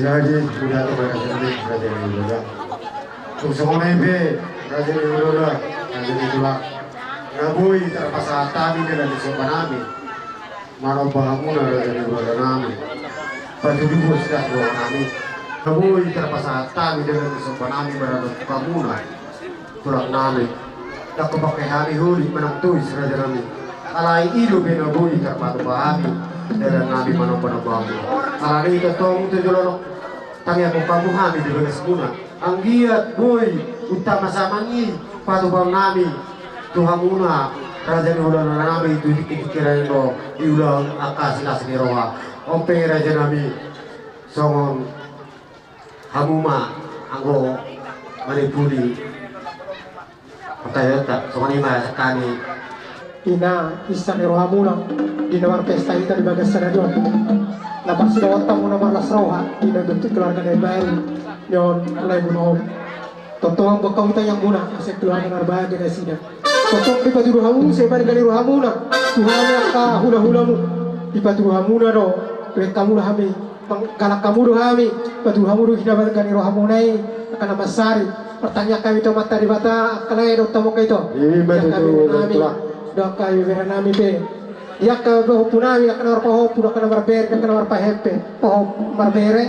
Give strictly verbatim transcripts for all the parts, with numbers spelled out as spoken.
Jadi, sudah tu raja ni, raja ni sudah. Tung songon i pe, raja ni sudah, raja ni sudah. Na boi tarpasahat hami dalan ni somba nami. Manomba hamuna raja ni hulahula nami. Patuduhon silas roha nami. Na boi tarpasahat hami dalan ni somba nami maradophon hamuna. Tulang nami. Ndang hupangke hami holi manang tois raja nami. Alai i do pe na boi tarpanomba hami. Dalan nami manomba-nomba hamuna. Alani i tongtong tu jolo on. Tangiangkon hamu hami di bagasmuna. Anggiat boi unta masamang i patupaon nami tu hamuna raja ni hulahula nami tu tingki-tingki raja do diulahon angka silas ni roha. On pe raja nami songon hamu ma anggo manipuli. Pangkaiota, songon i ma sian hami. Ina, insak ni rohamuna, di na marpesta hita di bagas sadari on. Na parsidohononmuna marlas roha, di na bentuk keluarga na baru, nion lae muna on. Tongtong buat hamu tangiangmuna, asa keluarga na bahagia nasida. Tongtong dipatudu hamu, sebar gali rohamuna, tu hami angka hulahulamu, dipatudu hamuna do, tu hamuna hami. Manggalangka hamu do hami, patudu hamu do hinabarga ni rohamuna i, angka na mansari. Martangiang hami tu Amanta Debata, angka lae dohot hamu angka ito. Ima tutu, angka bere nami, dohot angka bere nami pe. Di angka pahompu nami, angka na marpahompu, angka na marbere, angka na marpahompu, pahompu marbere.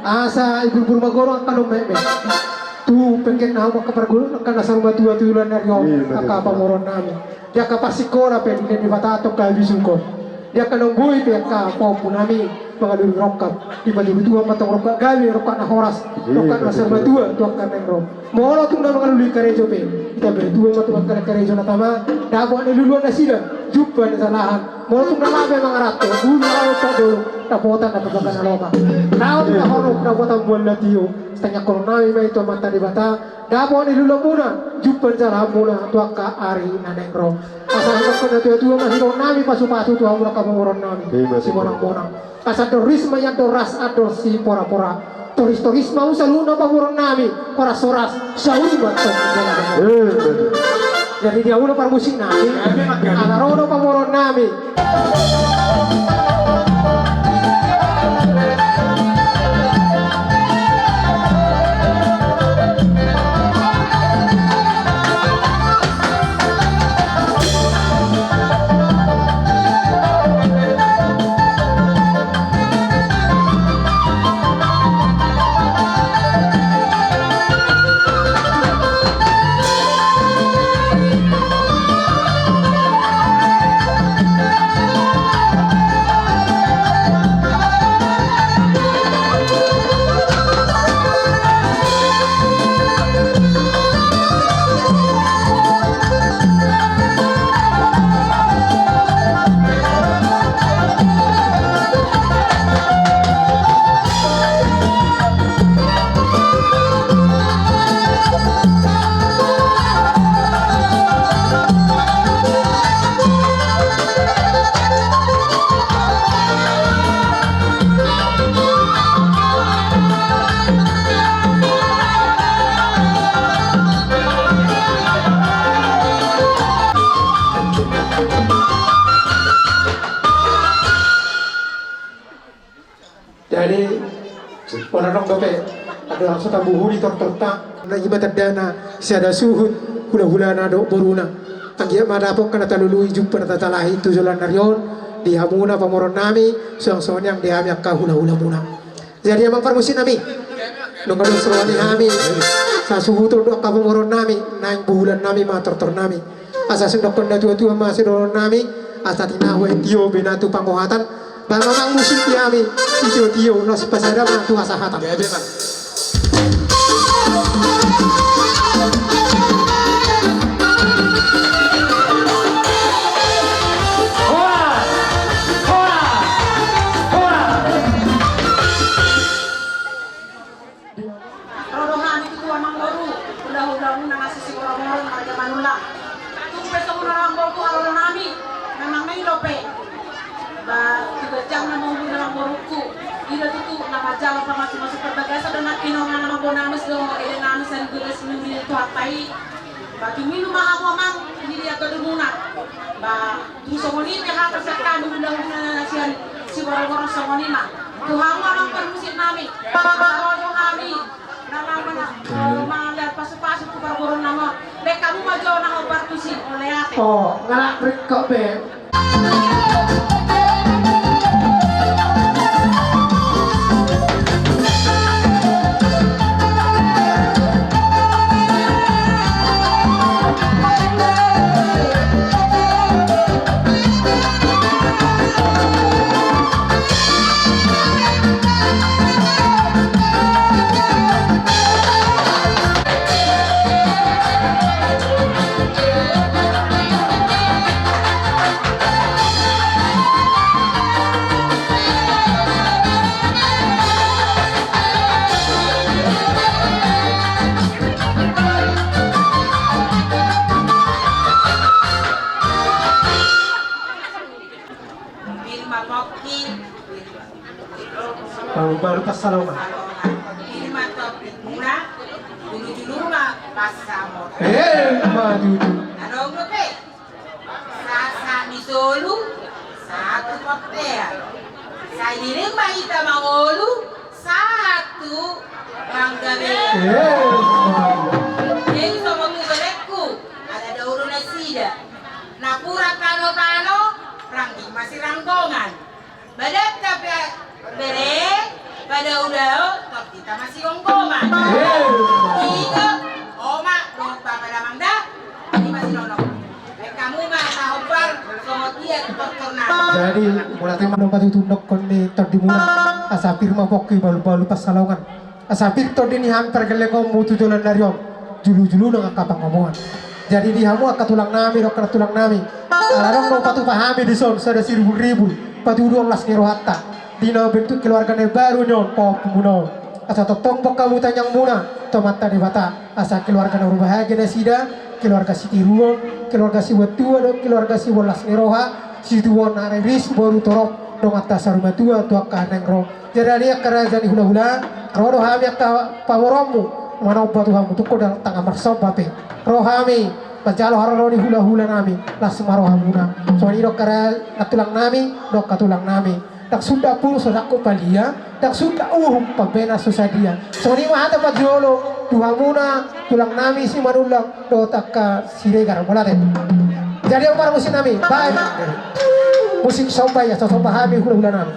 Asa ibulbul ma godang angka na ummetmet. Tu pengketna hamu angka parguru, angka na saur matua tu joloan ni ari on, ima tutu, angka pamoruon nami. Di angka parsikola pe, di na dibatahon angka bisungkon. Di angka na umbohi pe angka pahompu nami mangalului rongkap. Dipatudu Tuhan ma tong rongkap gabe, rongkap na horas, rongkap na saur matua tu angka na naeng ro. Molo tung na mangalului karejo pe, ditabai Tuhan ma tu angka na karejo na tama, dapot na niluluan nasida, jumpa na jalahan. Molo tung na laho pe mangaranto, bulu na laho pe dolo, dapotan na pagaga na lomak. Laho tu na horong, dapotan mual na tio. Sitangiangkon nami ma i tu Amanta Debata, dapot na niluluanmuna, jumpa na jalahanmuna tu angka ari na naeng ro. Asa songon na tua-tua ma sidohonon nami, pasu-pasu tu hamu angka pamoruon nami. Ima tutu. Simonang-monang. Asa andor ris ma i, andor ras, andor sipora-pora. Toris-toris ma hamu saluhutna pamoruon nami. Horas-horas, saur matua. Ima tutu. Jadi di ahu do parmusik nami. Ima tutu. Ala ro do pamoruon nami. Jadi, molo adong dope, adong langsung tabuhuli tortorta. Na i ma tandana, sada suhut, hulahulana dohot boruna. Anggiat ma dapot angka na talului, jumpa na tatalahi, tu joloan ni ari on, di hamuna pamoruon nami, suang songon i nang di hami angka hulahulamuna. Jadi amang parmusik nami, nunga dos roha ni hami, sasuhut on do angka pamoruon nami, naeng buhulan nami ma tortor nami. Asa songon na tua-tua ma sidohonon nami, asa tinahu aek tio bena tu pangohatan, ba mamang musik di hami, tio-tio, laos pasada ma tu hasahatan. Horas! Horas! Horas! Ro do hami tutu amang boru, hulahula muna na sisiboroboron marga Manullang. Tung pe songon on amang boru, hulahula nami, memang na i dope. Ba tu ganjang na mangolu amang boruku, i do tutu na manjalo pamasu-masu parbagason do nangkiningan amang boru nami, so ede nami sari gagas muli tu hata i. Ba tuminum ma hamu amang, i di angka dumuna. Ba tung songon i pe hata sian hami hulahula na sian siboroboron, songon i ma. Tu hamu amang parmusik nami, asa ro do hami na laho mana, eh, mangalehon pasupasu tu parboruon nami on. Baen hamu ma jo na hombar tusi, mauliate. Oh, ngalak rikot be. Pir ma pongki, balu-balu pansalongan. Pir ma tondi muna, julu-julu ma pansamotan. Eh, ma julu. Adong dope. Sahat-sahat ni solu, sahat tu bontean. Sai leleng ma hita mangolu, sahat tu panggabean. Eh, ma julu. Jadi songon tu berengku, ala dao do nasida. Napuran tano-tano, rangging masiranggongan. Badan ta pe bere, padao-dao, tondi ta masiranggongan. Eh. Ido, oma, dohot bapa damang da, i ma sinonok. Baen hamu ma na hombar, songon dia tu tortor nami. Jadi, mauliate ma, dompak tutu nongkon ni tondi muna, asa pir ma pongki balu-balu pansalongan. Asa pir tondi ni hami pargellengonmu tu joloan ni ari on, julu-julu nang angka pangomoan. Jadi di hamu angka tulang nami, dohot angka nantulang nami, ala adong do patupa hami dison sada siribul-ribul patuduhon las ni rohanta di na bentuk keluarga na baru ni on, pahompumuna on. Asa tongtong boan hamu tangiangmuna tu Amanta Debata, asa keluarga na marbahagia nasida, keluarga sitiruon, keluarga sibuat tua, dohot keluarga siboan las ni roha, situbuan na riris, boru torop, donganta saur matua tu angka na naeng ro. Jadi ale angka raja ni hula-hula, ro do hami angka pamoruonmu manomba tu hamu, tung do ndang tangan marsomba pe. Ro hami manjalo haroro ni hula-hula nami, las ma rohamuna. Songon i do angka ra-, nantulang nami, dohot angka tulang nami. Ndang suda pur so sangkut palia, ndang suda uhum pambahenan so sadia. Songon i ma hata parjolo tu hamuna tulang nami Simanullang dohot angka Siregar, mauliate. Jadi amang parmusik nami, baen musik somba i, asa somba hami hula-hula nami.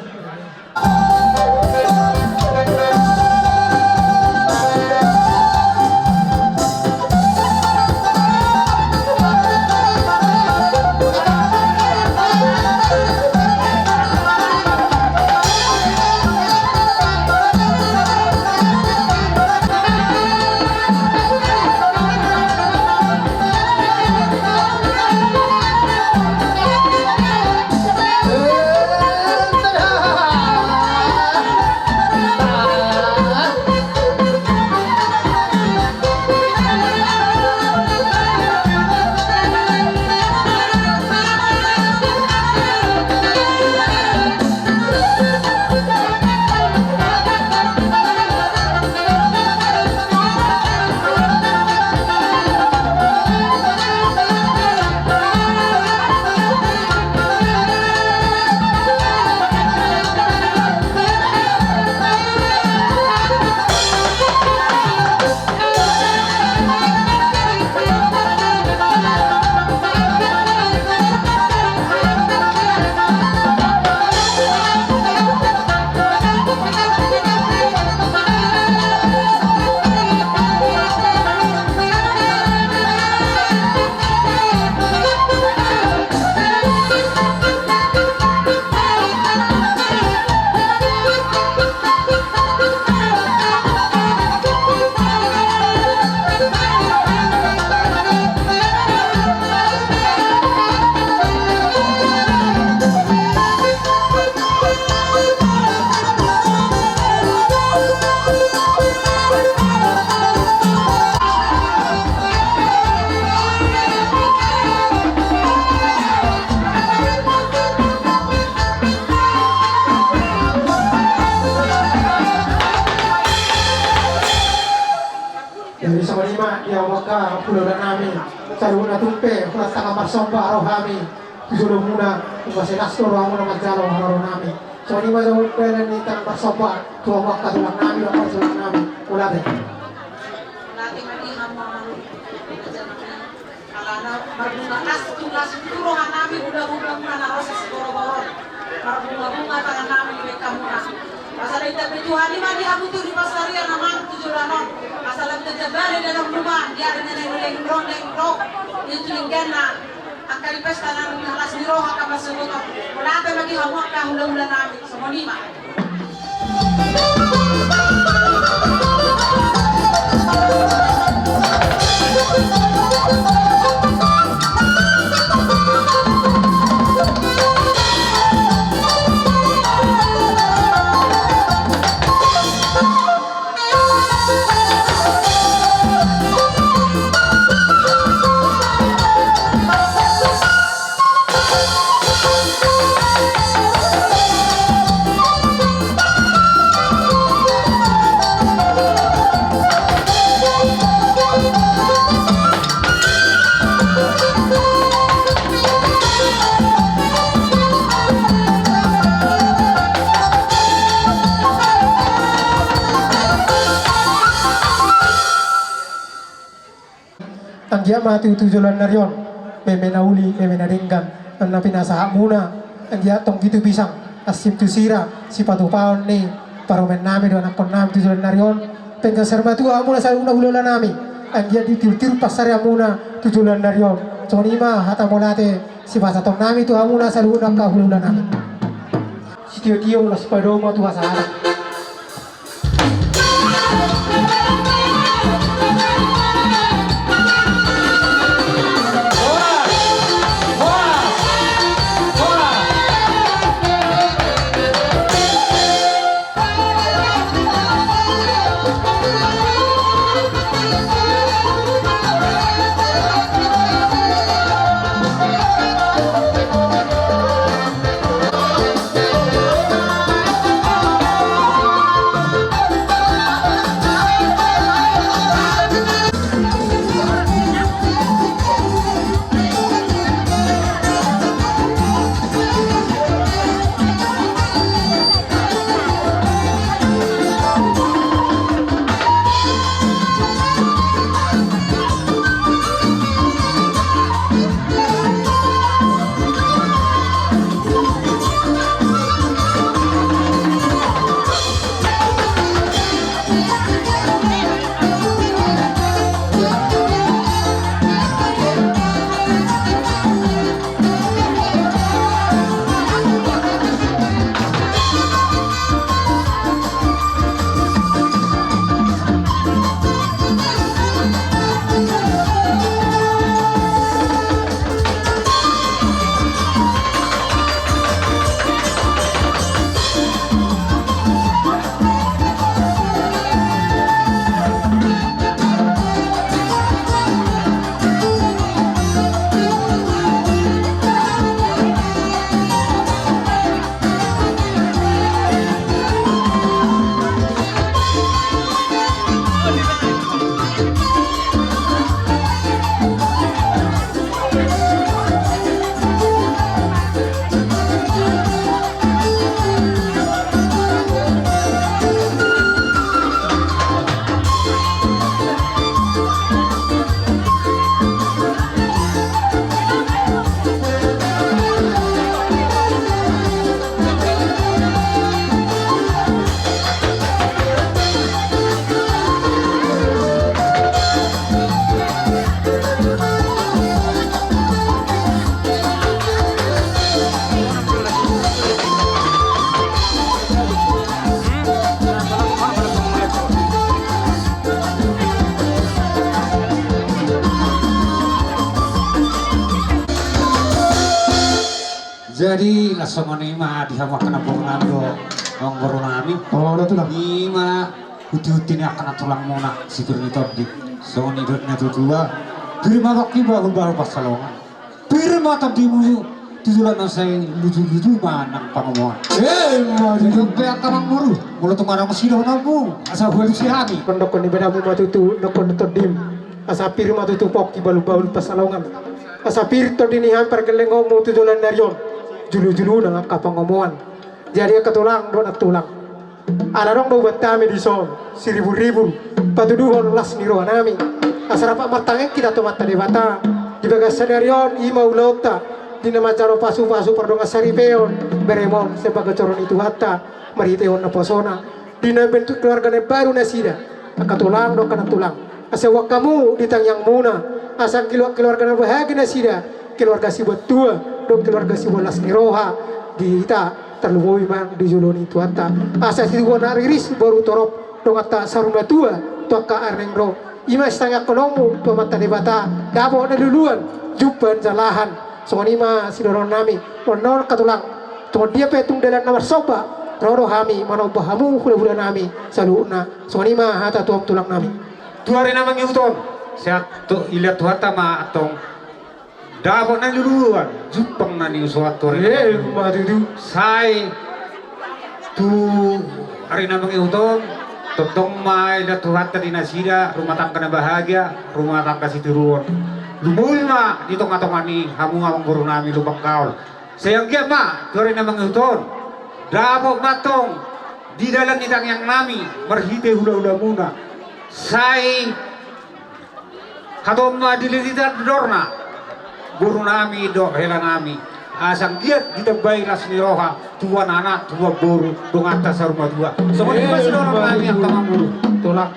Jadi songon i ma di hamu angka hula-hula nami, saluhutna tung pe hulatangka marsomba ro hami tu jolomuna, umbahen las do rohamuna manjalo haroro nami. Songon i ma jolo umbahen ni tangan parsomba tu hamu angka tulang nami dohot partulang nami. Mauliate. Mauliate ma di hamu amang. Alana marbunga las tu las tu roha nami, mula-mula muna na ro siboroboro. Marbunga-bunga tangan nami di bengkang muna. Asa ditambai Tuhan i ma di hamu tu di pansarian amang tu joloan on. Asa lam tajabari dalam rumah, di ari na naeng ro, naeng ro. Di tulingganna. Angka di pesta na las ni roha angka marsogot on. Mauliate ma di hamu angka hula-hula nami. Songon i ma. Anggiat ma tu, tu joloan ni ari on, meme na uli, meme na denggan, na pinasahatmuna, anggiat tonggi tu pisang, ansim tu sira, sipatupaon ni parumaen nami dohot anakkon nami tu joloan ni ari on, pengganser ma tu hamuna saluhutna hula-hula nami, anggiat ditiur-tiur pansarianmuna tu joloan ni ari on. Songon i ma hata mauliate sipasahaton nami tu hamuna saluhutna angka hula-hula nami. Sitio-tio las padomu tu hasahatan. Jadi, laos songon i ma di hamu angka namboru nami dohot amangboru nami. Oh, da tulang. I ma huti-huti ni angka na tulangmuna, si pir ni tondi. Songon i dok ni natuatua. Pir ma pongki bahul-bahul pansalongan. Pir ma tondimu tu joloan on, sai luju-luju ma nang pangomoan. Emma tutu. Pe angka amangboru, molo tung adong sidohononmu, asa hualusi hami. Mandokkon ni badamu ma tutu, dokkon ni tondim. Asa pir ma tutu pongki bahul-bahul pansalongan. Asa pir tondi ni hami pargellengonmu tu joloan ni ari on. Julu-julu nang angka pangomoan. Jadi angka tulang dohot nantulang, ala adong do hubahen hami dison siribur-ribur patuduhon las ni rohanami, asa rap martangiang hita tu Amanta Debata di bagasan sadari on, i ma ulaonta di na manjalo pasu-pasu pardongansaripeon, beremon sian bagasan joro ni Tuhanta marhitehon naposona, di na bentuk keluarga na baru nasida. Angka tulang dohot angka nantulang, asa huboan hamu di tangiangmuna, asa kelu-, keluarga na bahagia nasida, keluarga siboan tua dohot keluarga siboan las ni roha di hita, tarlumobi ma di jolo ni Tuhanta. Asa situan na riris boru torop donganta saur matua tu angka ari na naeng ro, i ma sitangiangkononmu tu Amanta Debata, dapot na niluluan, jumpang jalahan. Songon i ma sidohononnami. Molo on angka tulang, songon dia pe tung dalan na marsomba, ro do hami manomba hamu hula-hulanami saluhutna. Songon i ma hata tu hamu tulangnami. Tu ari na mangihut on, sai tu, dilehon Tuhanta ma antong dapot na niluluan, jumpang na niusoan tu ari na mangihut on. Sai tu ari na mangihut on, tongtong ma dilehon Tuhanta di nasida rumah tangga na bahagia, rumah tangga sitiruon. Lumobi ma di tonga-tonga ni hamu amangborunami Lumban Gaol. Sai anggiat ma tu ari na mangihut on, dapot ma antong di dalan ni tangiangnami marhite hula-hulamuna. Sai hatop ma dililita dorna borunami dohot helanami, asa anggiat ditambai las ni roha tu anak-anak, tu boru, donganta saur matua. Songon i ma sidohononnami angka amangboru. Tulang.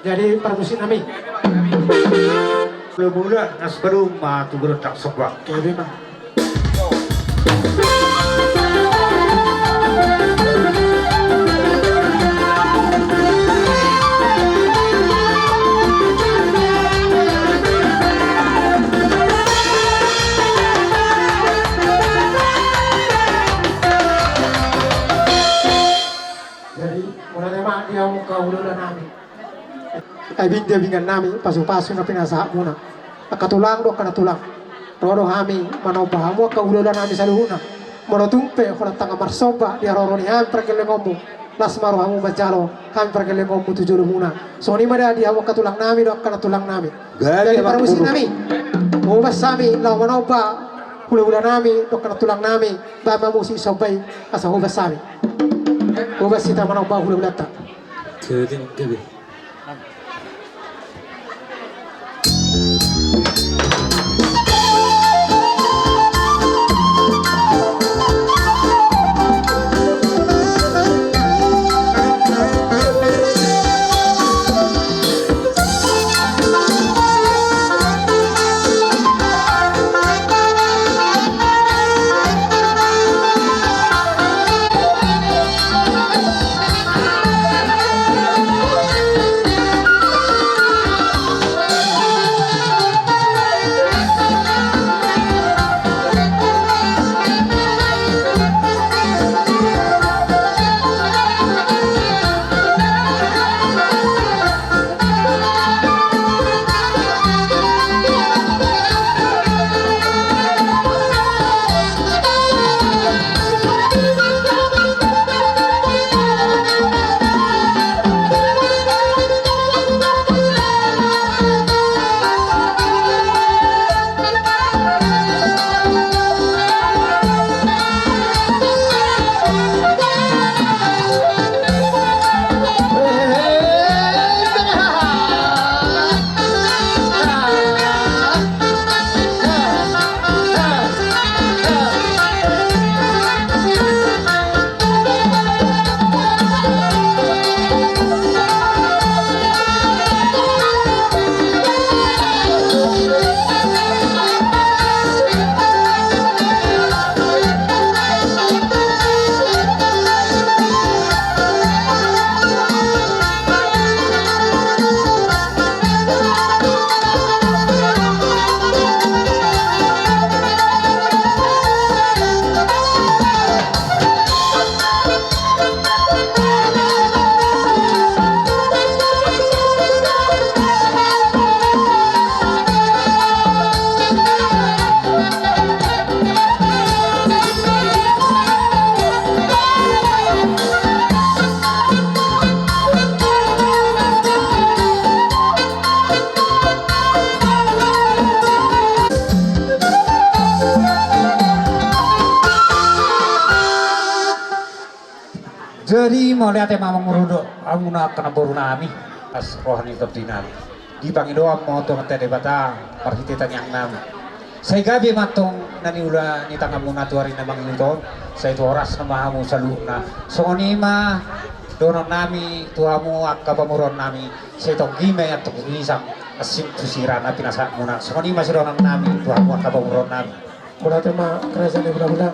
Jadi parmusiknami. Mula-mula na sipadung ma tu gondang somba. Jadi ma. Jadi, mauliate ma di hamu angka hula-hulanami. Abing di abingannami, pasu-pasu na pinasahatmuna. Angka tulang dohot angka nantulang, ro do hami manomba hamu angka hula-hulanami saluhutna. Molo tung pe holan tangkas marsomba di haroro ni hami pargellengonmu, las ma rohamu manjalo hami pargellengonmu tu jolomuna. Songon i ma da di hamu angka tulangnami dohot angka nantulangnami. Jadi parmusiknami, hobas hami laho manomba hula-hulanami dohot angka nantulangnami, bahen ma musik somba i asa hobas hami. Hobas hita manomba hula-hulanta. Gabe, gabe. Jadi mauliate ma mangurudok hamuna angka namboru nami, atas roha ni tondi nami. Dipangidoan ma tu Amanta Debata marhite tangiang nami. Sai gabe ma antong na niula ni tanganmuna tu ari na mangihut on, sai tu horas nama hamu saluhutna. Songon i ma dohonon nami tu hamu angka pamoruon nami, sai tonggi ma i antong gisang, asing tu sira na pinasahatmuna. Songon i ma sidohonon nami tu hamu angka pamoruon nami. Mauliate ma kerajaan ni hulahula.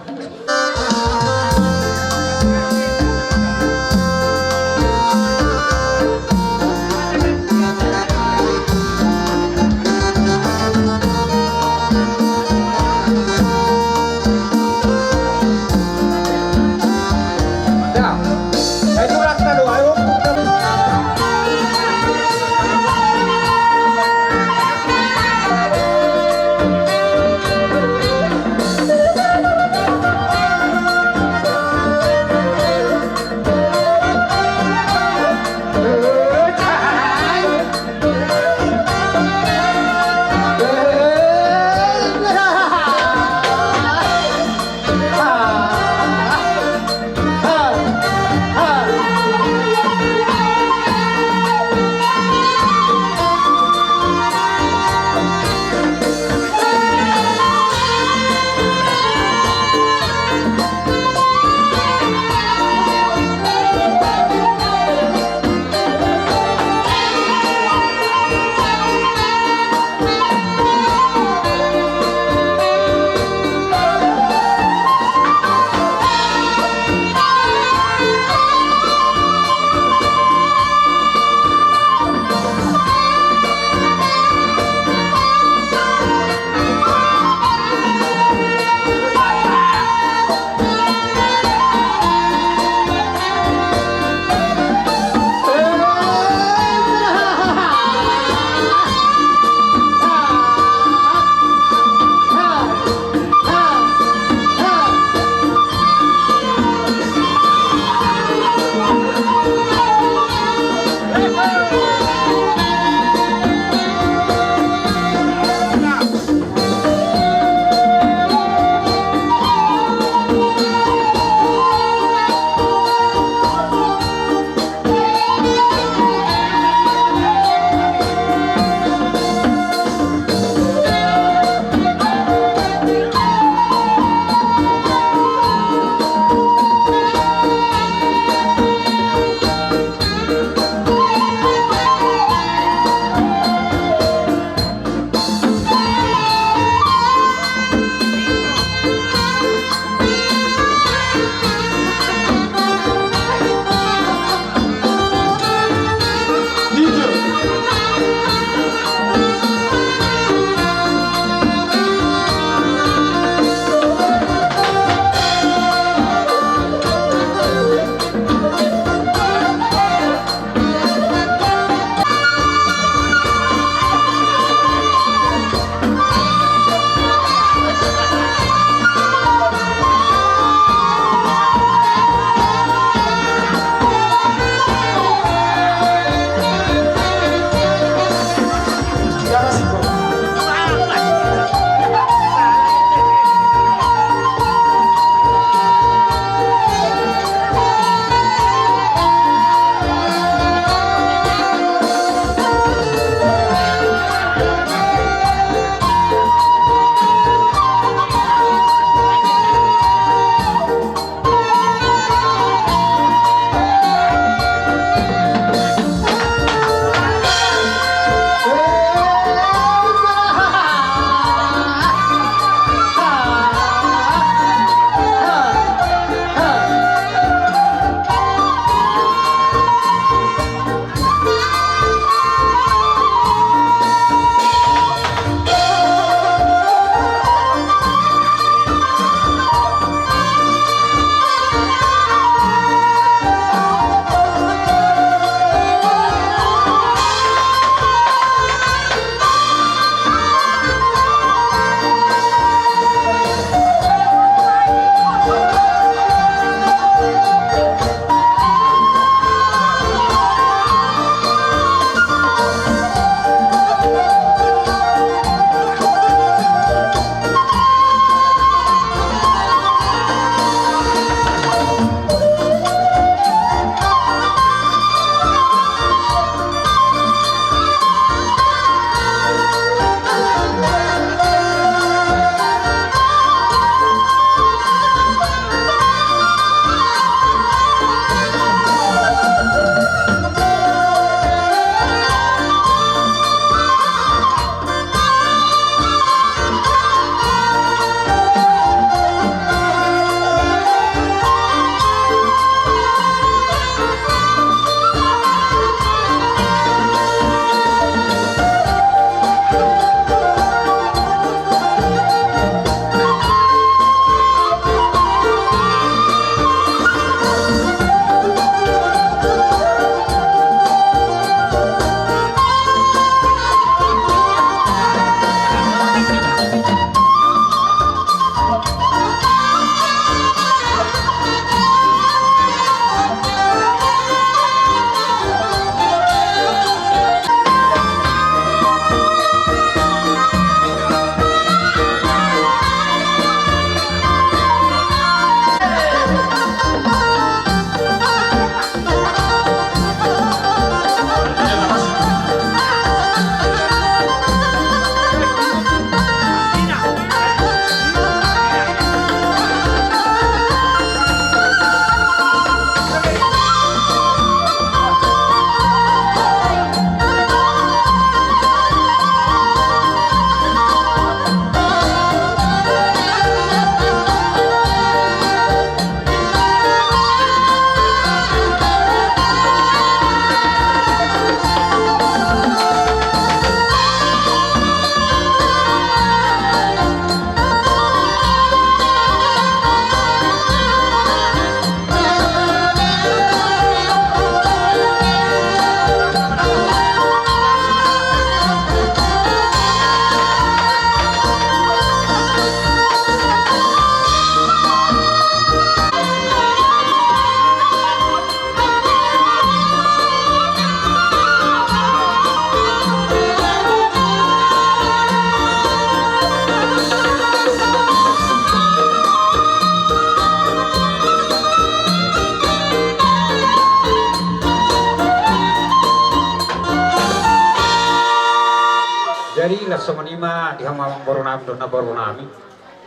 Songon i ma di hamu amangboru nami dohot namboru nami.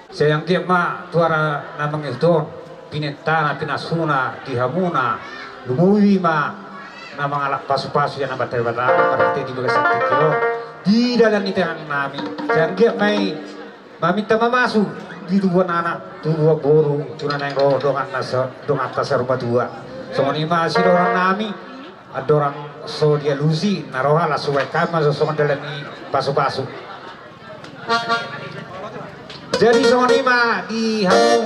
Sai anggiat ma tu ara na mangihut on, pinentana pinasuna di hamuna, lumobi ma na mangalap pasupasu sian Amanta Debata marhite di bagasan tingki on, di dalan ni tangiang nami. Sai anggiat ma i maminta mamasu di tubuan anak, tubuan boru, tu na naeng ro donganta sa-, donganta saur matua. Songon i ma sidorong nami. Andorang so dialusi na roha, laos hubaen hami ma songon dalan ni pasupasu. Jadi songon i ma di hamu.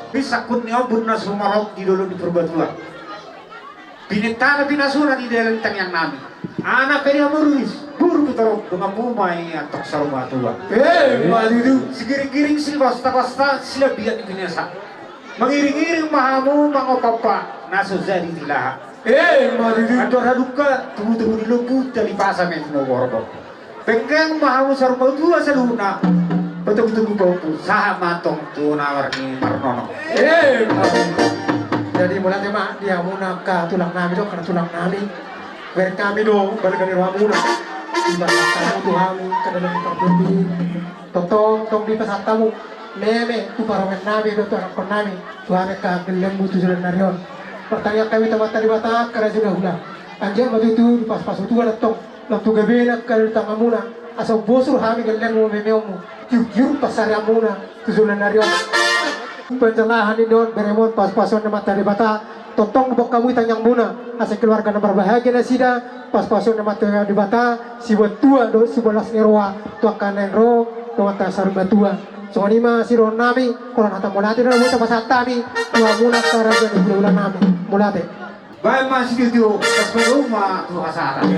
Di sangkut ni ombun na sumorop di dolok ni Purbatua. Pinentana pinasuna di dalan tangiang nami. Anak pe di hamu ruis, boru pe torop, donganmu ma i antong saur matua. Eh, ima tutu. Sigiringgiring, sipastakosta, silambilan di binasa. Mangiringiring ma hamu mangompompa na so jadi tilaha. Eh, ima tutu. Andor hadungka, tubutubu ni lombu, tali pasa ma i tu na umorop. Penggeng ma hamu saur matua saluhutna. Patogutogu pahompu, sahat ma antong tu na marnini marnono. Eh, ima tutu. Jadi mauliate ma di hamuna angka tulang nami dohot angka tulang nami. Hubereng hami do balga ni rohamuna. Dipasahat hamu tu hami angka dalan ni pargonsi. Tongtong, tong dipasahat hamu meme tu parumaen nami dohot tu anakkonon nami, tu hami angka gellengmu tu joloan ni ari on. Martangiang hami tu Amanta Debata angka raja ni hulahula. Anggiat ma tutu dipasupasu Tuhan antong, laos tu gabena angka di tanganmuna, asa umbosur hami gellengmu memeonmu, tiurtiur pansarianmuna tu joloan ni ari on. Panjalahan ni on beremon pasupasuon ni Amanta Debata. Tongtong diboan hamu i tangiangmuna, asa keluarga na marbahagia nasida, pasupasuon ni Amanta Debata, siboan tua dohot siboan las ni roha tu angka naeng ro donganta saur matua. Songon i ma sidohonon nami. Holan hata mauliate do na boi tapasahat hami tu hamuna angka raja ni hulahula nami. Mauliate. Baen ma situtu, kas ma tu hasahatan.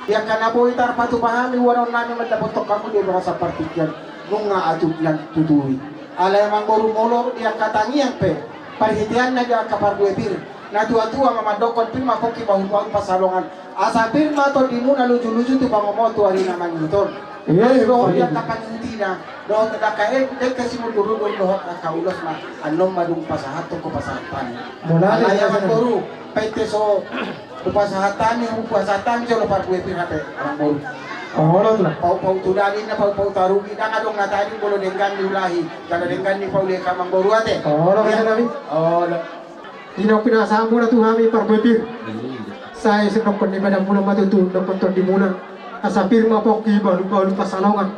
Di angka na boi tarpatupa hami, huanon nami mandapothon hamu di bagasan partingkian, nunga atup nian tutui. Alai amangboru, molo di angka tangiang pe, parhiteanna di angka parbue pir, natuatua ma mandokkon, pir ma pongki, bahulbahul pansalongan, asa pir ma tondimuna lujuluju tu pangomoan tu ari na mangihut on. Iya, iya, dohot di angka pangihutna, dohot angka e-, angka simundurundurna, dohot angka ulos na annon ma dung pasahathon, hupasahat hami. Alai amangboru, painte so hupasahat hami, hupasahat hami jolo parbue pir hape, amangboru. Olo, tulang. Paupau tu daging na paupau tarugi, ndang adong na tading molo denggan niulahi, jala denggan nipaulihon, amangboru, ate. Olo, ate. Olo. Di na pinasahatmuna tu hami parbue pir. Sai sinokkon ni badanmuna ma tutu dokkon tondimuna. Asa pir ma pongki, balu-balu pansalongan.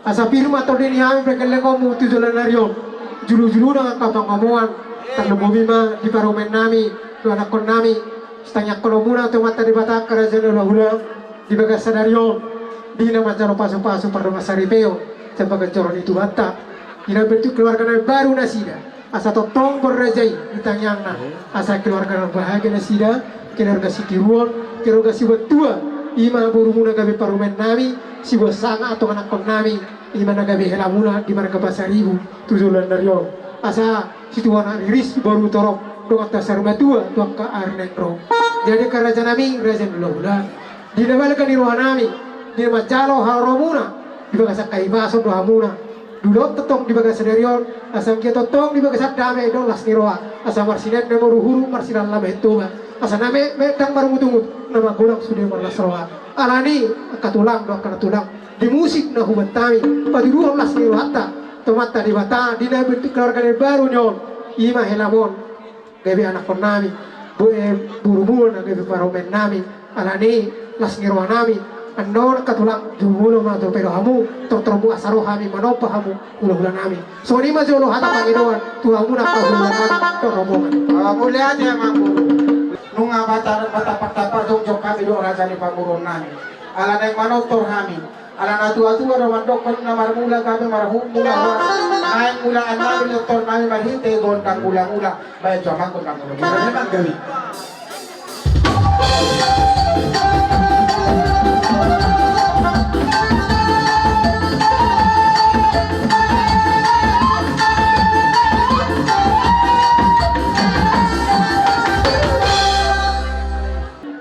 Asa pir ma tondi ni hami pargellengkonmu tu joloan ni ari on. Julu-juluna angka pangomoan. Tarlumobi ma di parumaennami, tu anakkonnami. Sitangiangkonmuna tu Amanta Debata, angka raja ni hulahula, di bagas sadari on, di na manjalo pasu-pasu pardongansaripeon sian bagas joro ni Tuhanta, di na bentuk keluarga na baru nasida. Asa tongtong borraja i di tangiangna, asa keluarga na bahagia nasida, keluarga sitiruon, keluarga sibuat tua. I ma borumuna gabe parumaennami, sibuat sanga antong anakkonnami, i ma na gabe helamuna di marga Pasaribu tu joloan ni ari on. Asa situan na riris boru torop, donganta saur matua tu angka ari na naeng ro. Jadi angka rajanami, raja ni hulahula, di na balga ni rohanami, di na manjalo haroromuna di bagasan hahipason do hamuna. Dulot tongtong di bagasan sadari on, asa anggiat tongtong di bagasan dame dohot las ni roha, asa marsinanda ma uruhuru, marsilala ma Toba, asa na me-, me-, ndang marungut-ungut, na magodang sude marlas roha. Alani, angka tulang dohot angka nantulang, di musik na huboan hami, patuduhon las ni rohanta tu Amanta Debata, di na bentuk keluarga na baru ni on, i ma helamon gabe anakkonnami, bo-, eh, borumuna gabe parumaennami. Alani, las ni rohanami, annon angka tulang, jumolo ma dope do hamu, tortormu asa ro hami manomba hamu hulahulanami. Songon i ma jolo hata pangidoan tu hamuna angka hulahulanami dohot rombongan. Ah, mauliate amangboru. Nunga mata, mata, mata, jongjong hami dohot raja ni pamoruonnami. Ala naeng manortor hami. Ala na tua-tua do mandokkon, na marmula gabe marhum mula horas. Naeng mulaannami do tornami marhite gondang mula-mula. Baen jo amang gondang mula-mula. Memang gabe.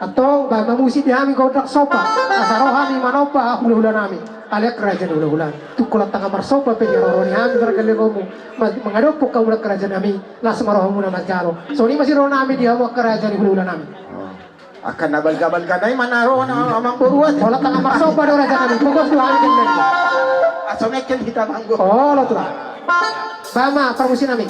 Antong, baen ma musik di hami gondang somba, asa ro hami manomba hulahulanami. Alai angka raja ni hulahula, tung holan tangan marsomba pe diharoro ni hami pargellengkonmu, ma-, mangadophon hamu angka rajanami, las ma rohamuna manjalo. Songon i ma sirohanami di hamu angka raja ni hulahulanami. Oh. Angka na balga-balga nai ma na ro na amangboru ate. Holan tangan marsomba do rajanami, pogos do hami gellengmu. Asa mengkel hita manggo. Olo tulang. Baen ma parmusiknami.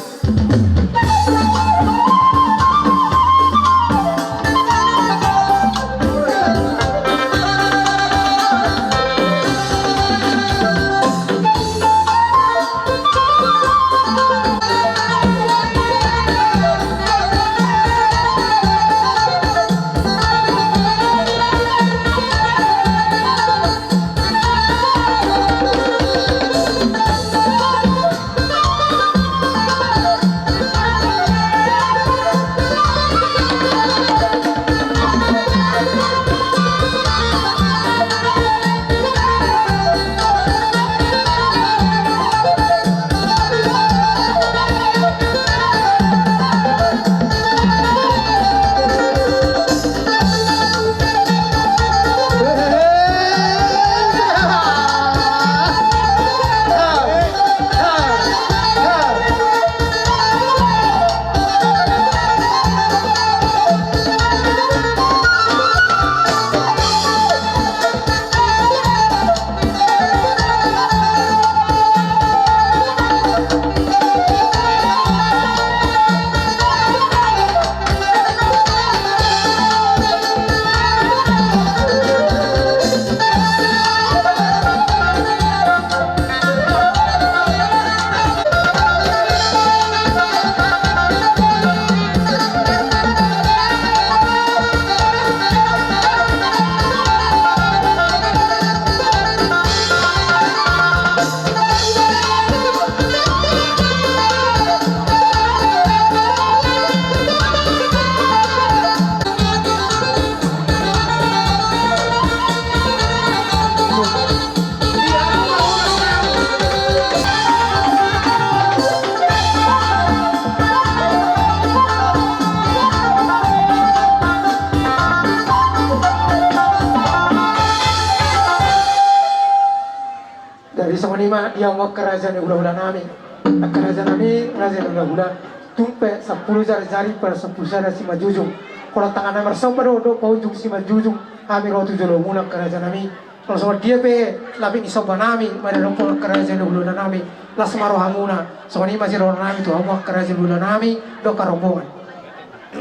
Jadi songon i ma di hamu angka raja ni hulahulanami. Angka rajanami, raja ni hulahula. Tung pe sampulu jari-jari pala sampulu sada simanjujung. Holan tangan na marsomba do, do paunjung simanjujung. Hami ro tu jolomuna angka rajanami. Molo songon dia pe lapik ni sombanami, mada dohot angka raja ni hulahulanami. Las ma rohamuna. Songon i ma sirohanami tu hamu angka raja ni hulahulanami dohot angka rombongan.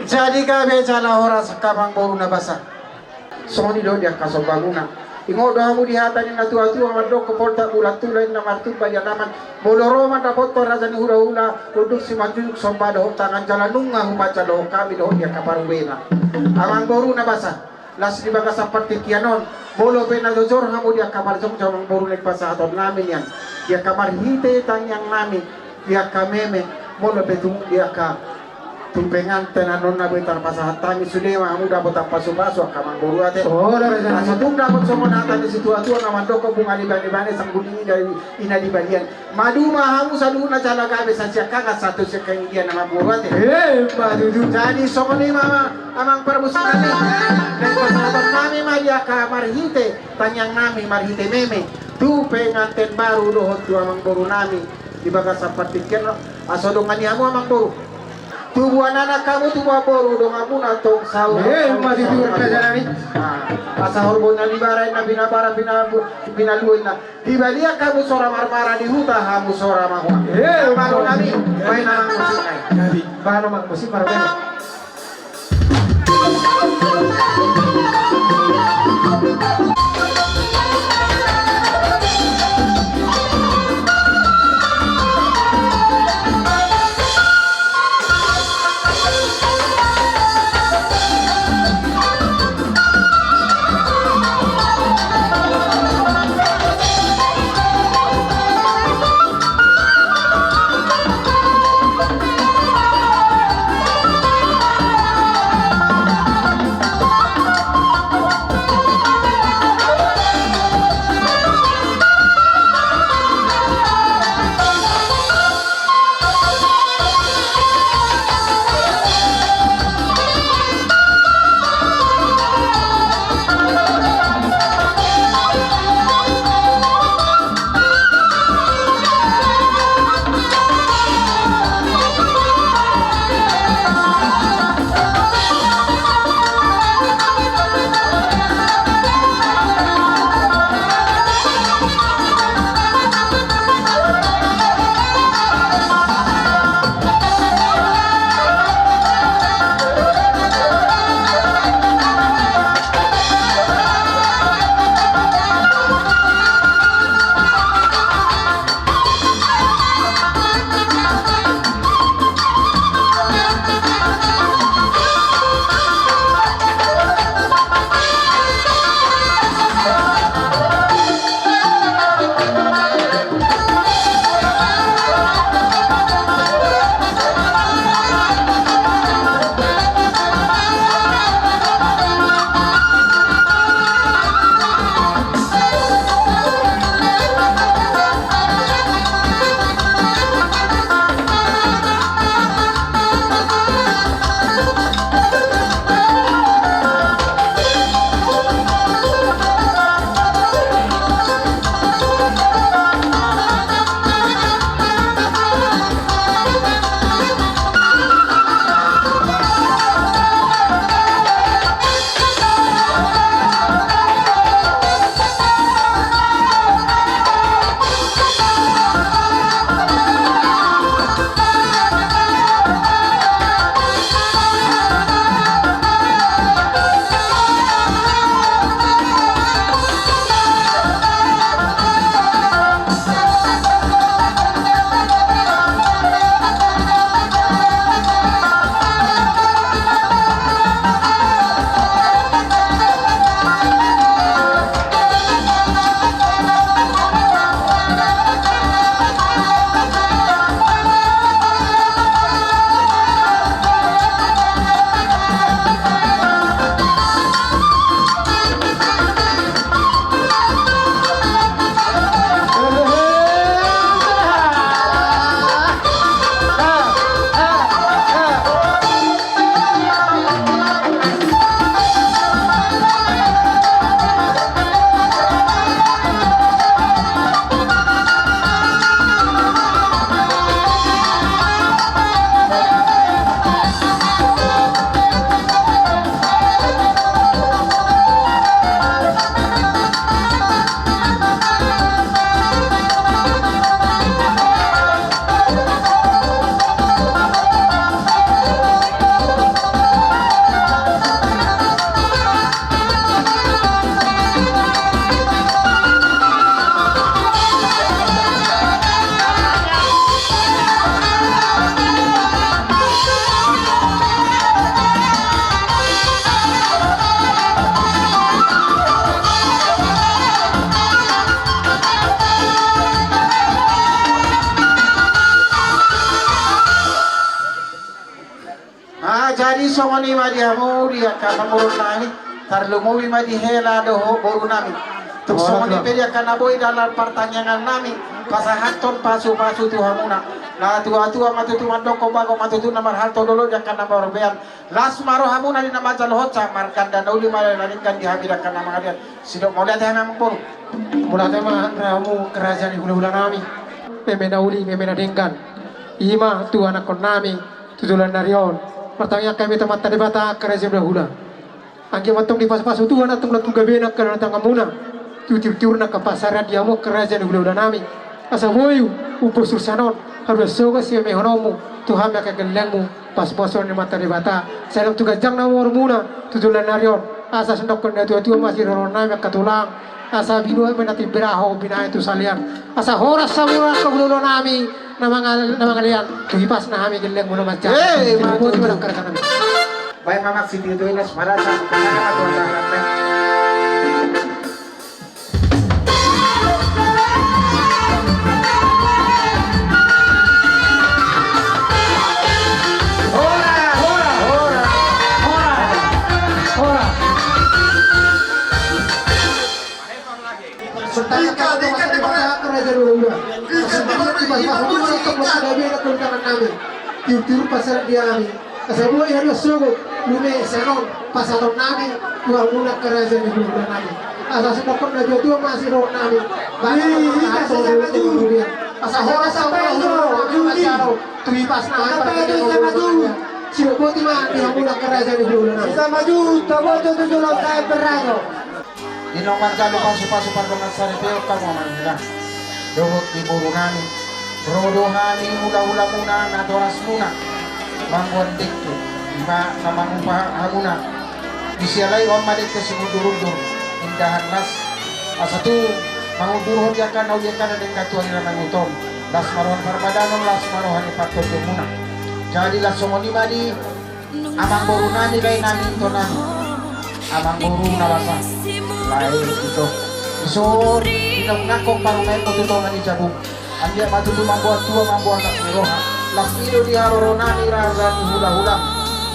Jadi gabe jala horas angka amangboru na basa. Songon i do di angka sombamuna. Ingot do hamu di hata ni na tuatua mandok, poltak bulan tula inna martumba di alaman. Molo ro mandapothon raja ni hulahula, unduk simanjujung somba dohot tangan jala nunga hupajalohon hami dohot di angka parubena. Amangboru na basa, las di bagasan partingkian on, molo pe na jojor hamu di angka parjongjong, amangboru, na pasahatonnami nian, di angka marhite tangiangnami, di angka meme, molo pe tung di angka tu penganten annon na boi tarpasahat hami, sude ma hamu dapotan pasupasu, angka amangboru ate. Asa tung dapot songon hata ni situatua na mandok, bunga di bane-bane, sanggulinggi dari ina di balian. Maduma hamu saluhutna jala gabe sasiangkangan sahat tu siangkangan i, amangboru ate. Jadi songon i ma, amang parmusiknami, na pasahatonnami ma di angka marhite tangiangnami, marhite meme, tu penganten baru dohot tu amangborunami di bagasan partingkian on. Asa dongani hamu, amangboru. Tubuan anak hamu, tubuan boru, donganmuna tong saur. Asa horbo na di bara inna, binabara, binabu, binalua inna. Di balian hamu sora marmara, di huta hamu sora mahua. Amangborunami, baen amang musik nai. Baen amang musik marmara. Songon i ma di hamu di angka amangboru nami, tarlumobi ma di hela dohot boru nami. Tung songon i pe di angka na boi dalan partangiangan nami, pasahathon pasupasu tu hamuna. Na tuatua ma tutu mandokkon, bagot ma tutu na marhalto, dolo di angka na marbean. Las ma rohamuna di na manjalohonsa, marganda na uli ma na denggan di hami di angka na mangalean. Sidok mauliate hami amangboru. Mauliate ma hamu angka raja ni hulahula nami. Meme na uli, meme na denggan. I ma tu anakkon nami tu joloan ni ari on. Martangiang hami tu Amanta Debata angka raja ni hulahula. Anggiat ma antong dipasupasu Tuhan antong na tu gabena angka na tanganmuna. Tu tiurtiurna angka pansarian di hamu angka raja ni hulahula nami. Asa boi umbosur sian on haduan sogot simemehononmu tu hami angka gellengmu, pasupasu ni Amanta Debata. Sai lam tu ganjang na umurmuna tu joloan ni ari on. Asa songon didok ni natuatua, masiroro nami angka tulang. Asa binuat ma na timbera ho binahen tu salean. Asa horas hamu angka hulahula nami na mangal-, na mangalean. Tu hipasna hami gellengmu na manjalo. Eh, ma tutu. Baen ma maksi tu itu inas marasa. Hora, hora, hora, hora, hora. Ika, ika, ika. Tiurtiur pasahat di hami. Asa boi haduan sogot lume sian on pasahaton nami tu hamuna angka raja ni hulahula nami. Asa songon didok ni natuatua, masiroro nami. Ih, ika, sesa maju. Asa horas hamu angka hulahula nami. Tu hipasna hami. Sidok boti ma di hamuna angka raja ni hulahula nami. Sesa maju, taboto tu jolo sai berrajo. Inong manjalo pasupasu pardongan saripeon hamu amang inang dohot di boru nami. Ro do hami hulahulamuna natorasmuna mamboan dengke, i ma na mangupa hamuna. Disiala i on ma dengke simundurundur, indahan las. Asa tung mangundurhon di angka na uli angka na denggan tu ari na mangihut on, las ma roha ni parpadanan, las ma roha ni partondianmuna. Jadi las songon i ma di amangboru nami, lae nami, ito nami. Amangboru na basa, lae ito. Dison dinangnanghon parumaenmu tu tonga ni jabu. Anggiat ma tutu mamboan tua, mamboan las ni roha. Las i do di haroro nami raja ni hulahula.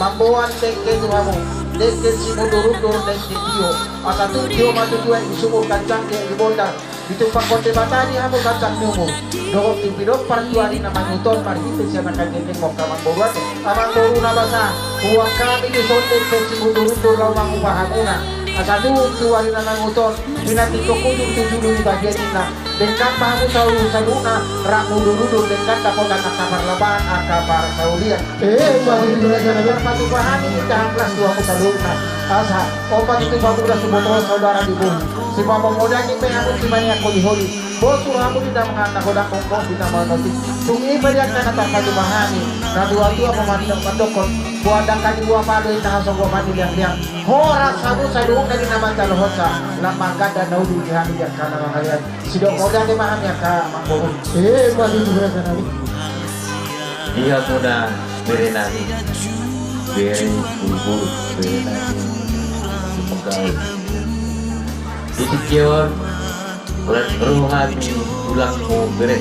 Mamboan dengke tu hamu. Dengke simundurundur, dengke tio. Asa tung tio ma tutu aek di sumur, ganjang aek di bonda. Ditumpakkon Debata di hamu ganjang ni umur dohot tumbi dohot partua di na mangihut on marhite sian angka gellengmu angka amangboru ate. Amangboru na basa, huboan hami dison dengke simundurundur laho mangupa hamuna. Asa tung tu ari na mangihut on, pinantikhon hujur tu julu ni bagian inna. Denggan ma hamu saluhut saluhutna, rap mundurudur denggan dapotan angka parlapaan angka parsaulian. Eh, ma tutu raja nami. Tarpatupa hami indahan las tu hamu saluhutna. Asa on ma tutu pamudas hubotohon saudara di bohi. Sipamomodangi pe hamu simaneang holiholi. Bosur hamu di na mangan na godang, mongkok di na mangan otik. Tung i pe di angka na tarpatupa hami. Natuatua ma mandokkon, boan dangka ni buah pado, inna hasonggopan ni liangliang. Horas hamu saluhutna di na manjalohonsa. Lam ma ganda na uli di hami di angka na mangalean. Sidok mauliate ma hami angka amangboru. Eh, ma tutu raja nami. Di hamuna bere nami, bere Bulbul, bere nami Sumagaol. Di tingki on, ro hami tulangmu bere,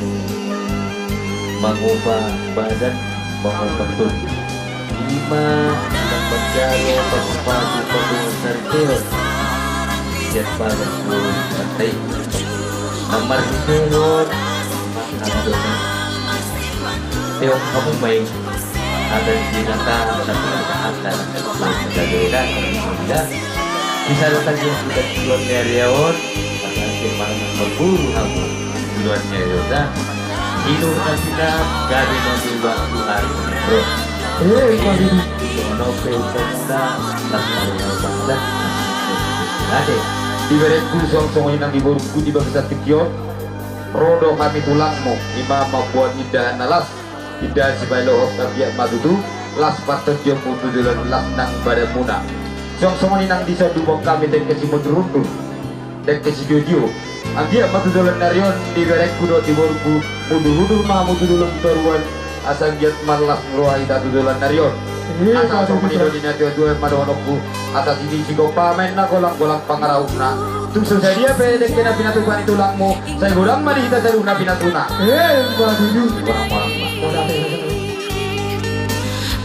mangupa badan, mangupa tubuh. I ma na manjalo pasupasu pardongan saripeon sian bagas ni boru Sipanta i. Na marhitehon hami do na teong hamu ma i. Asa di na tahan na tahan na tahan na tahan na tahan. Di sada tagi yang sudah tuan dari awan. Asa di mana marboru hamu. Tuan dari awan. Inur na sinam gabe na dua tu ari bro. Eh, pagi. Ono pe ucapna. Ade. Di berengku song song inang di borungku di bagasan tingki on. Ro do hami tulangmu, i ma mamboan indahan na las, indahan sipaelohon, anggiat ma tutu las partondianmu tu joloan, las nang badanmuna. Song songon i nang dison dungkon hami dengke simundurundur, dengke sitiotio. Anggiat ma tu joloan ni ari on di berengku dohot di borungku, mundurudur ma hamu tu dolok ni toruan. Asa anggiat marlas ni roha hita tu joloan ni ari on. Asa songon i do di na tuatua ma dohononku. Asa sini sigompa ma inna, golanggolang pangarahutna. Tung so sadia pe dengke na pinatupa ni tulangmu, sai godang ma di hita saluhutna pinasuna. Eh, ma tutu. Godang ma.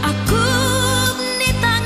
Agung ni tangan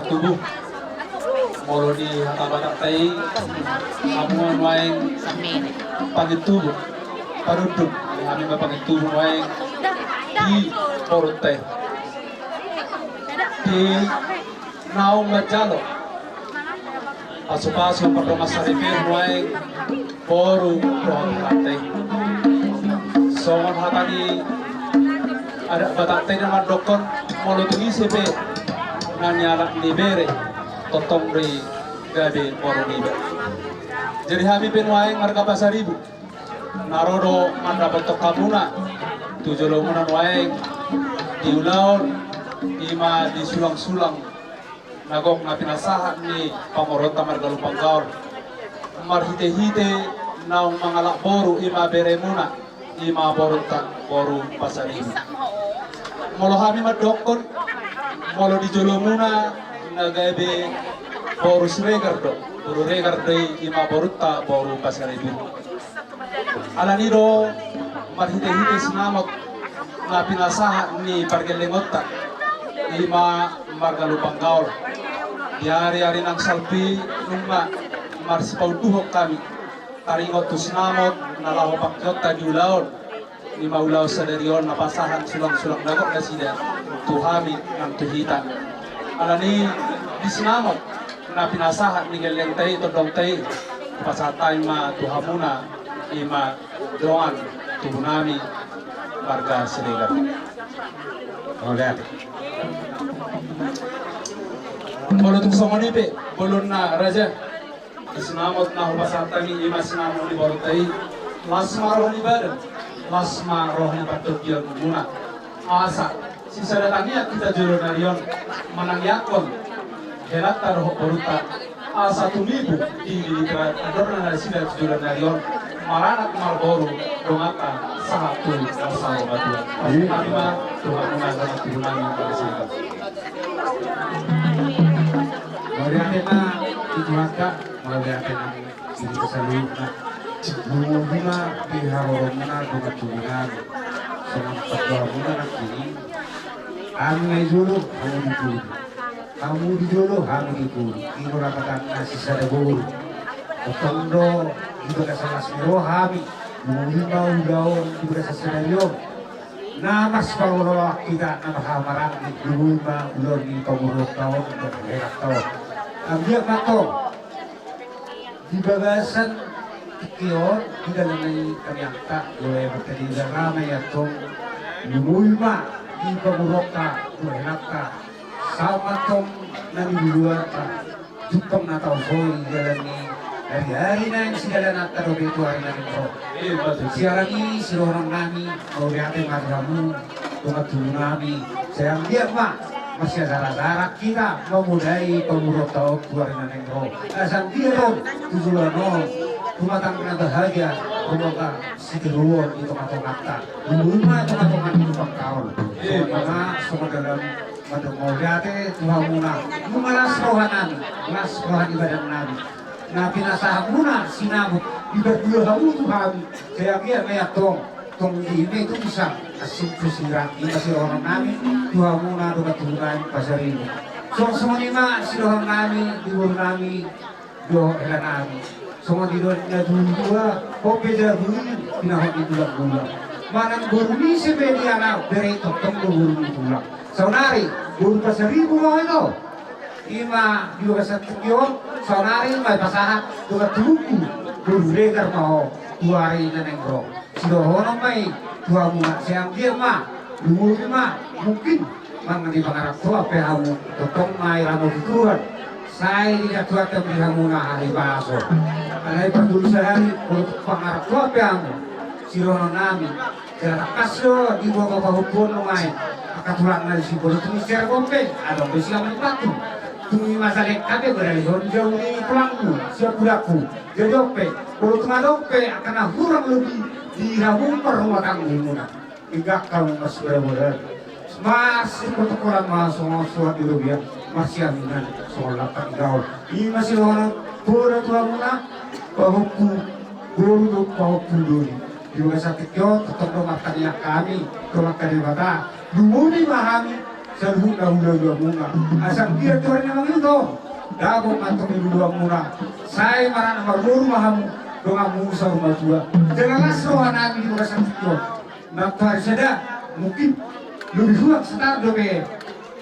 Tubu. Molo di hata Batak tai, hamu nuaeng pangintubu, panundun. Hami ma pangintubu nuaeng di boru tai. Di naung manjalo pasupasu pardongan saripe nuaeng boru dohot hata i. Songon hata ni adat Batak tai na mandokkon, molo tu ise pe na nialap ni bere, tongtong do i gabe boru niba. Jadi hami pe nuaeng marga Pasaribu na ro do mandapothon hamuna tu jolomuna nuaeng di ulaon, i ma di sulangsulang na gok na pinasahat ni pamoruonta marga Lumban Gaol, marhitehite naung mangalap boru, i ma beremuna, i ma borunta boru Pasaribu. Molo hami mandokkon, molo di jolomuna na gabe boru Siregar do, boru Regar do i, i ma borunta boru Pasaribu. Alani do marhitehite sinamot na pinasahat ni pargellengonta, i ma marga Lumban Gaol, di ariari nang salpu i nunga marsipaunduhon hami taringot tu sinamot na laho pangkeonta di ulaon, i ma ulaon sadari on na pasahat sulangsulang na gok nasida tu hami nang tu hita. Alani di sinamot na pinasahat ni gellengta i, tondongta i, pasahat hami ma tu hamuna, i ma dongan tubunami marga Siregar. Mauliate. Molo tung songon i pe bolonna raja, di sinamot na hupasahat hami, i ma sinamot ni borunta i, las ma roha ni badan, las ma roha ni partingkianmuna. Asa sisada tangiang hita jolo nari on manangianghon helanta dohot borunta, asa tumibu di lilitan andorna nasida tu jolo nari on, maranak marboru donganta sahat tu masa matua. Iya. Hami ma tu hamuna dongan tubunami marga Siregar. Mauliate ma di Tuhanta, mauliate ma di hita saluhutna. Lumobi ma di haroromuna dongan tubunami. Songon pandohanmuna nangkin i, hami na di jolo, hamu di pudi. Hamu di jolo, hami di pudi. I do rapatanna sisada boru. Tongtong do di bagasan las ni roha hami. Lumobi ma ulaon di bagasan sadari on. Na marsipangoloan hita na marhahamaranggi, lumobi ma ulaon ni pamoruonta on dohot helakhonta on. Anggiat ma tong di bagasan tingki on, di dalan ni tangiangta, dohot helakhonta i, antong lumobi ma di pamoruonta dohot helakhonta. Sahat ma tong na niluluanta, jumpang na tausoi di dalan ni ari-ari naeng sidalananta dope tu ari na naeng ro. Siala ni i sidohononnami, mauliate ma di hamu dongan tubunami. Sai anggiat ma marsiasar-asaran hita mamodai pamoruonta on tu ari na naeng ro. Asa anggiat on tu joloan on rumah tangga na bahagia, rumah tangga sitiruon di tonga-tonganta. Lumobi ma tonga-tonga ni Lumban Gaol. Songon i ma, songon dalan mandok mauliate tu hamuna. Nunga las rohanami, las roha ni badannami. Na pinasahatmuna sinamot, dipardua hamu tu hami. Sai anggiat ma i antong, tong di hita i tu bisa asing tu sirang. I ma sidohononnami tu hamuna dongan tubunami Pasaribu. Songon i ma sidohononnami di borunami dohot helanami. Songon i do na tubu dua, on pe jabu i pinahot ni tulang-tulang. Manang boru ni ise pe di anak bere, tongtong do boru ni tulang. Saonari boru Pasaribu ma ho i do. I ma di bagasan tingki on, saonari ma hupasahat dongan tubungku, boru Regar ma ho tu ari na naeng ro. Sidohonon ma i tu hamuna, sai anggiat ma, lumobi ma, mungkin manang di pangarantoan pe hamu, tongtong ma i ramoti Tuhan. Sai didok Tuhanta di hamuna hahipason. Alai pardomuan sahali, molo tu pangarantoan pe hamu, sidohononnami, jala tangkas do diboto pahompuon nunga i angka tulangna disi, molo tu Cirebon pe adong do sian Lumban Gaol. Tung i ma saleleng hape beralihon jau ni tulangku, sian pudangku. Jadi on pe, molo tung adong pe angka na hurang lobi di hamu parrumatanggaanmuna, ingkon hamu marsibola-bola, marsiprotokol ma songon suhat di robean, marsiamingan songon lampak ni gaol. I ma sidohonon, poda tu hamuna, pahompu boru dohot pahompu doli. Di bagasan tingki on, tongtong do martangiang hami tu Amanta Debata, lumobi ma hami Saluhutna hululuanmuna. Asa anggiat tu ari na mangihut on, dapot ma antong di luluanmuna. Sai maranak marboru ma hamu, donganmu saur matua. Jala las rohanami di bagasan tingki on. Nang tu ari sada, mungkin lobi huang satar dope,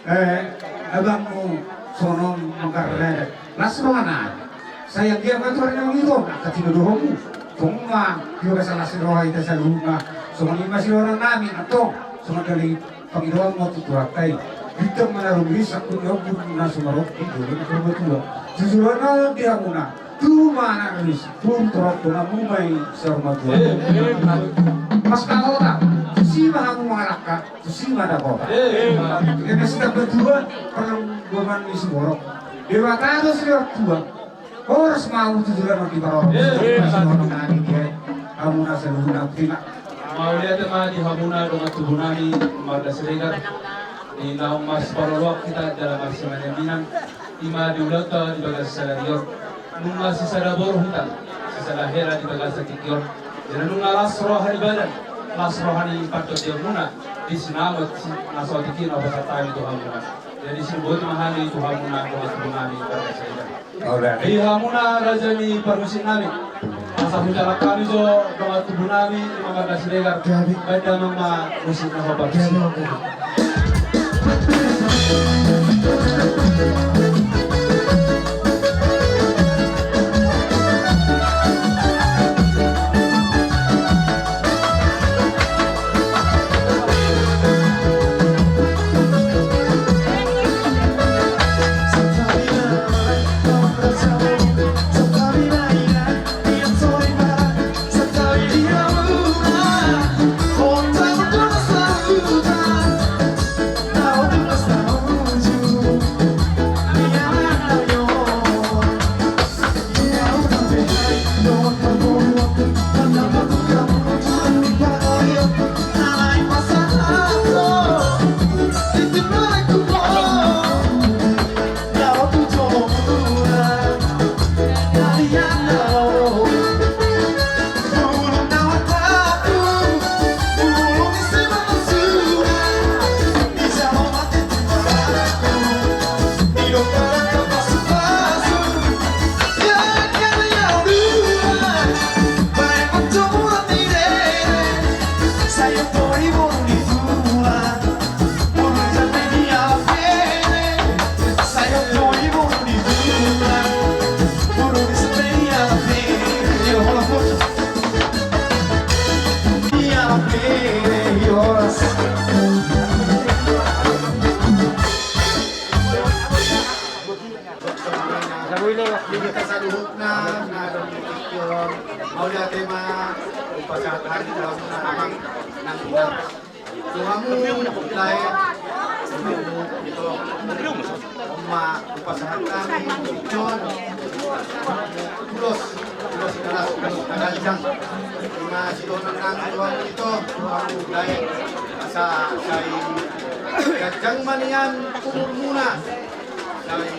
eh, abangmu songon on manggarrada. Las rohanami. Sai anggiat ma tu ari na mangihut on, angka tinodohonmu. Tong ma, di bagasan las ni roha hita saluhutna. Songon i ma sidohononnami, antong. Songon dali pangidoanmu tu Tuhanta i. Bintang ma na rumiris, sangkut ni ombun na sumarok di dolok ni saur matua. Jujur ma di hamuna. Tubu ma anak riris, boru torop, donganmu ma i saur matua. Mangkahota, tusi ma hamu mangalangka, tusi ma dapota. Eme sitamba tua, parlombangan ni siborok. Debata do silehon tua. Horas ma hamu tu joloan on diparorot. Mauliate ma di hamuna dongan tubunami marga Siregar. Di naung marsiparoloan hita jala marsimainminan. Ima di ulaonta di bagasan sadari on. Nunga sisada boru hita, sisada hela di bagasan tingki on. Jala nunga las roha ni badan, las roha ni pandohanmuna. Di sinamot na so tingki na pasahat hami tu hamuna. Jadi siboto ma hami tu hamuna dongan tubunami marga Siregar. Di hamuna raja ni parmusiknami. Asa hujalang hami jo dongan tubunami ima marga Siregar. Baen damang ma musik na hombar. Saluhutna na adong di tingki on, mauliate ma, hupasahat hami tu hamuna amang nang inang. Tu hamu lae, tu hamu ito. On ma hupasahat hami tingki on. Ulos, ulos na las, ulos na ganjang. Ima sidohononnami tu hamu ito, tu hamu lae. Asa sai ganjang ma nian umurmuna. Sai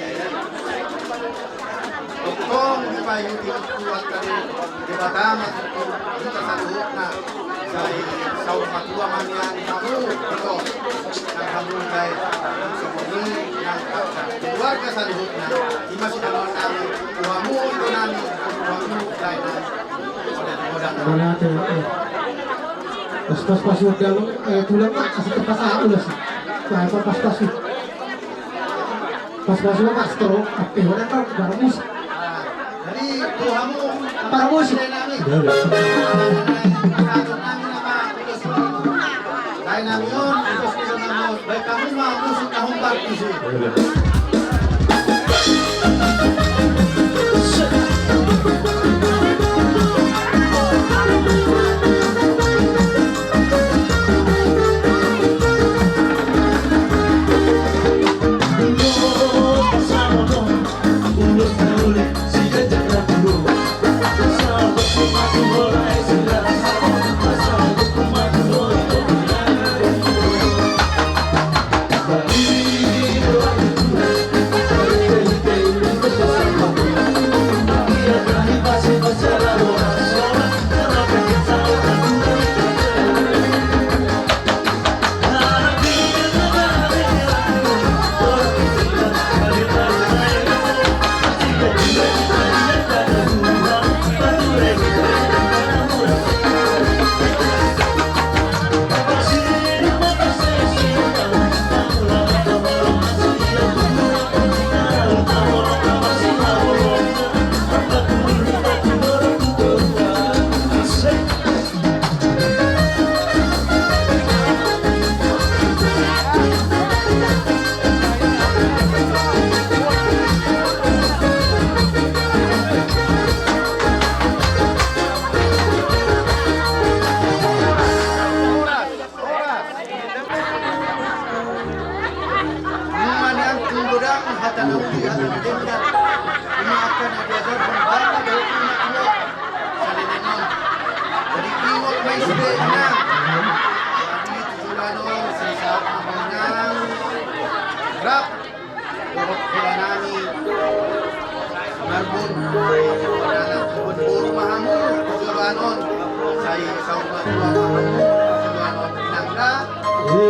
tongtong dipaihut-ihut Tuhanta Debata ma tu hita saluhutna. Sai saur matua ma nian hamu ito, nang hamu lae, songon i nang keluarga saluhutna. Ima sidohononnami tu hamu itonami, tu hamu laenami. Mauliate. Pas, pas, pas, udah lu, eh, tulang, Pak, kasih tempat saya, udah sih. Nah, pas, pas, pas. Pas, pas, pas, setelah, eh, udah, Pak, baru musik. Jadi, tu hamu, baru musik. Udah, udah. Laenami on, ulos ni songon on, baen hamu ma musik na hombar tusi.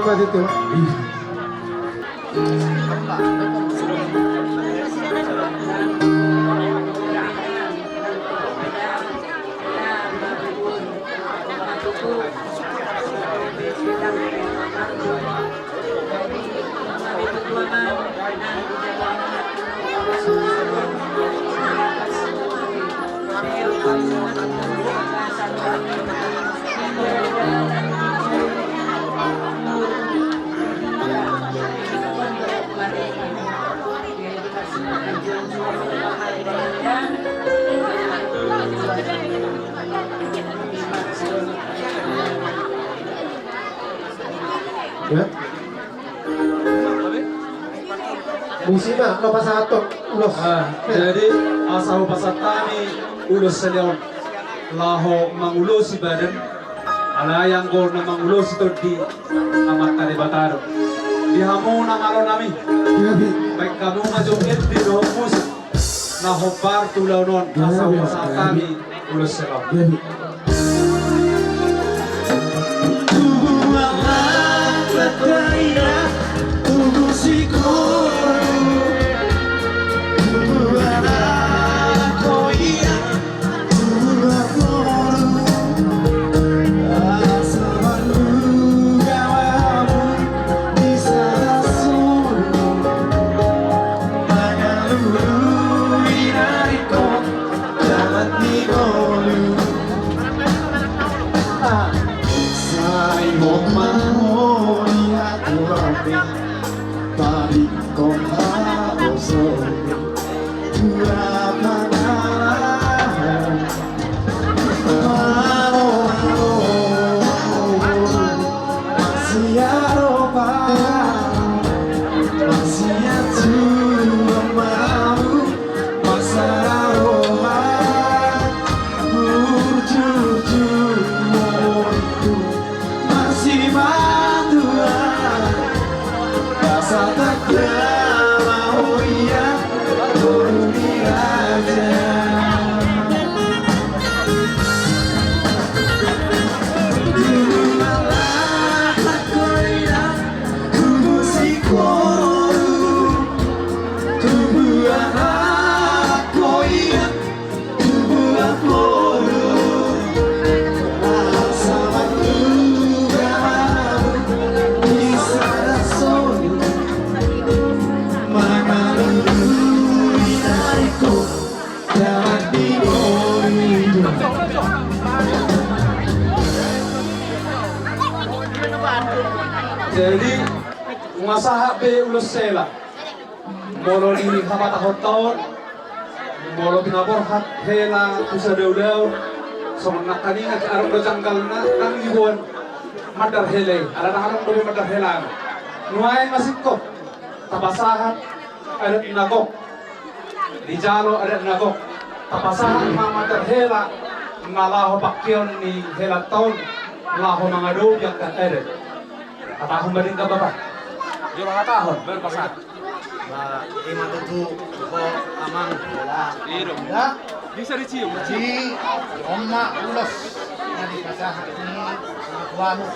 Ya. Musima, lo pasahat ulos. Ah, jadi asa hupasahat hami ulos seleon laho mangulosi badan, alai anggo na mangulosi tondi Amanta Debata do. Di hamu na malo nami, baik hamu na jom endi dohot musik na hombar tu ulaon on, asa hupasahat hami ulos seleon. Tubuan anak dainang, tubu sikoru, tubuan anak dainang, tubu anak boru. Asa manungga hamu di sada solu, mangalului na ringkot. Jalan ni ngolu. Ah. Sai hot ma ho di hatuaon, tadingkon haposoon tu amanahon. Malo, malo. Masiaropa, masiatua mamu, masararoha, burju-burju momoiku, masimatua, basatanda ma ho ia, boru ni raja. Jadi, nunga sahat be ulos hela. Molo di habatahonta on, molo pinaborhat hela tu sada ulaon, songon nangkaningan adong do janggalna, ndang diboan mandar hela i, ala ndang adong dope mandar hela. Nuaeng ma singkop, tapasahat adat na gok. Dijalo adat na gok, tapasahat ma mandar hela, na laho pangkeon ni helanta on, laho mangadopi angka adat. Hatahon ma denggan bapa. Jolo hatahon, baru pasahat. Ba, ima tutu ho amang. Iya dong. Ya. Bisa dicium, dicium. Jadi, on ma ulos na dipasahat ni natuamu,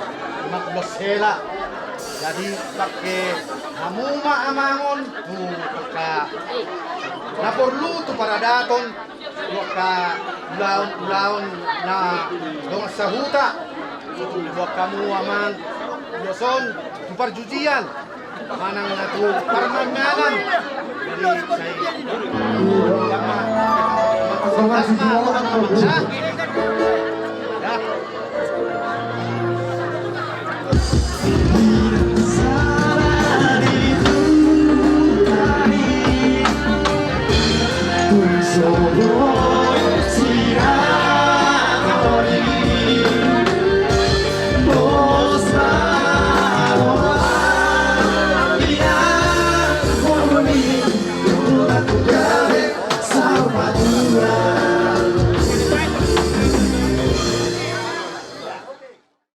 ima ulos hela. Jadi, pake hamu ma amang on, tu angka na porlu tu paradaton, tu angka ulaon-ulaon na dongan sahuta, tu angka hamu amang, ulos on tu parjujian. Manang na tu parmanganan. Jadi, sai.